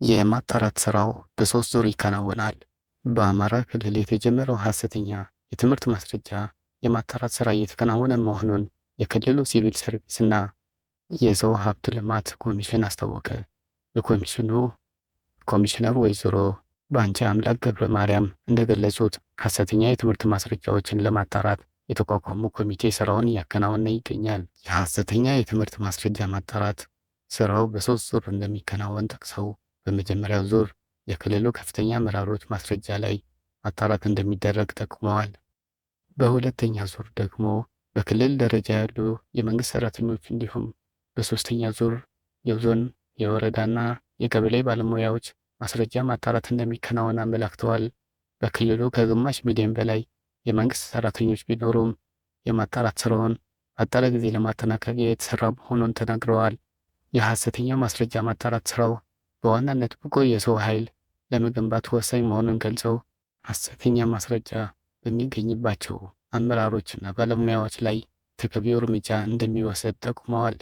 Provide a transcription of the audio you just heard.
የማጣራት ስራው በ3 ዙር ይከናወናል። በአማራ ክልል የተጀመረው ሐሰተኛ የትምህርት ማስረጃ የማጣራት ስራ እየተከናወነ መሆኑን የክልሉ ሲቪል ሰርቪስና የሰው ሀብት ልማት ኮሚሽን አስታወቀ። የኮሚሽኑ ኮሚሽነር ወይዘሮ በአንቺ አምላክ ገብረ ማርያም እንደገለጹት ሐሰተኛ የትምህርት ማስረጃዎችን ለማጣራት የተቋቋመው ኮሚቴ ስራውን እያከናወነ ይገኛል። የሐሰተኛ የትምህርት ማስረጃ ማጣራት ስራው በ3 ዙር እንደሚከናወን ጠቅሰው በመጀመሪያው ዙር የክልሉ ከፍተኛ አመራሮች ማስረጃ ላይ ማጣራት እንደሚደረግ ጠቁመዋል። በሁለተኛ ዙር ደግሞ በክልል ደረጃ ያሉ የመንግስት ሰራተኞች እንዲሁም በሶስተኛ ዙር የዞን የወረዳና የቀበሌ ባለሙያዎች ማስረጃ ማጣራት እንደሚከናወን አመላክተዋል። በክልሉ ከግማሽ ሚሊዮን በላይ የመንግስት ሰራተኞች ቢኖሩም የማጣራት ስራውን ባጠረ ጊዜ ለማጠናቀቅ የተሰራ መሆኑን ተናግረዋል። የሐሰተኛ ማስረጃ ማጣራት ስራው በዋናነት ብቁ የሰው ኃይል ለመገንባት ወሳኝ መሆኑን ገልጸው ሐሰተኛ ማስረጃ በሚገኝባቸው አመራሮችና ባለሙያዎች ላይ ተገቢው እርምጃ እንደሚወሰድ ጠቁመዋል።